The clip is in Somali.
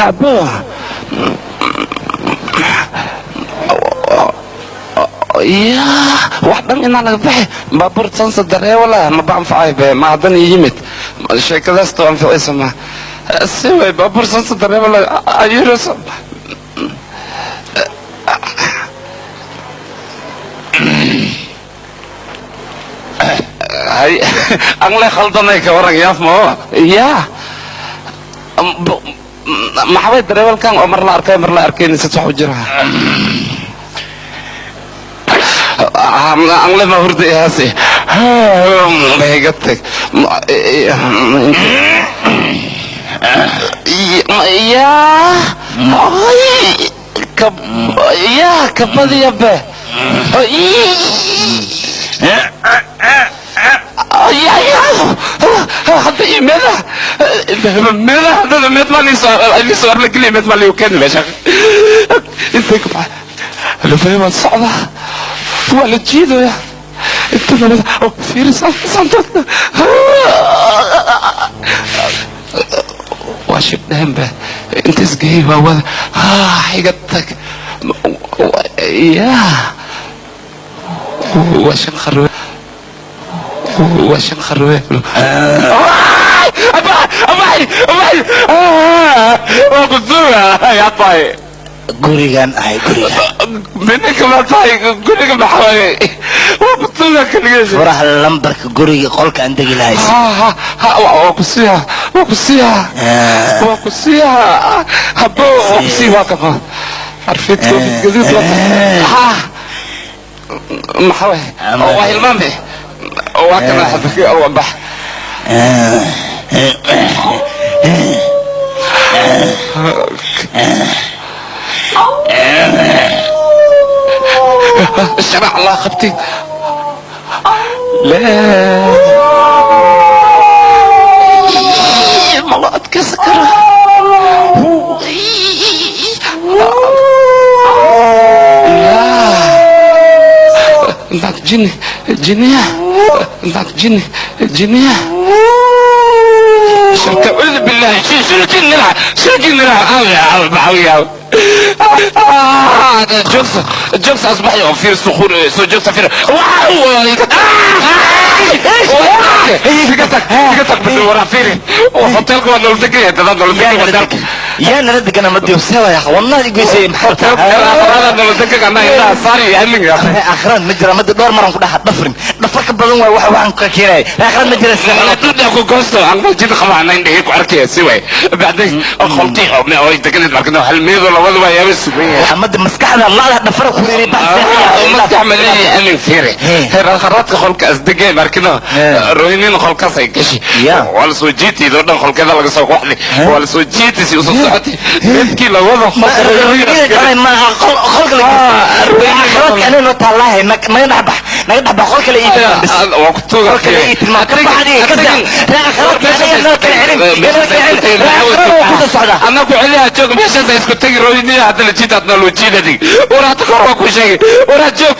Abo ya wax dhan inaa laga baxay baabuur sansa dareewala ma baanfacay be ma haddana yimid sheekadaas too anficaysa ma si way baabuur sansa dareewala ayuros hay angle khaldanay ka waran yaaf ma ya maxaway dareewalkan oo mar la arkay mar la arkaynin si wax u jira angle ma hurda ihaasi iga tag ya ya kabadiya be hadda imeda meda hadda med baan isoo arla geliya med baan liigu keeni meesha intay ka baxa lufay waan socdaa waa la jiidaya inta nabada fiiri santoodna waa shibdheen be inta isgeeyey waa wada iga tag ya waa shan kharwe waa shan kharwe abay abay waa kusuga yaa tahay gurigan ahay guriga minka ma tahay guriga maxaa waa kusuga kaligees furaha lambarka guriga qolka aan degi lahay waa kusiya waa kusiya waa kusiya habo waa kusiya waa kama arfid gaduud ha maxaa waa hilmaame waa kana hadda waa bax الشرع الله خبتي لا ما اتكسكر لا جني جنية جني جنية شركة أعوذ بالله شو الجن لها شو الجن لها بحوي جوكس جوكس أصبح يغفير صخور جوكس فير واو قطك بالورا فيري وحط لكم انا قلت لك انت قلت لك يا نردك انا مدي وسوا يا اخي والله يقول محرت انا قلت لك انا انت صاري يا امي يا اخي اخران مجرى مد دور مرن ku dhaxa dhafrin dhafarka badan waa wax waxaan ka keenay akhran ma jira انا تبدا ku goosto aan ma jid qabaan indhahay ku arkay si way بعدين خلطي oo ma ay deganid markana hal meedo labada waa yaabis maxamed maskaxda la dhafar ku yiri bax maskax ma leeyahay amin fiiri kharaadka qolka asdegay markana rooynin qolkaas ay gashi waa la soo jiitay doo dhan qolkeeda laga soo qoxday waa la soo jiitay si usoo socotay midkii labada qolka akhraadka anoo taalahay naga dhaxbax naga dhaxbax qolka la iibin bas waa ku tuuga qolka la iibin ma ka baxdi ka sax akhraadka anoo kala celin ana ku celiyaa joog meeshaas ay isku tagi rooyniya hadda la jiitaadna loo jiidadig waraata kor waa ku sheegay waraa joog.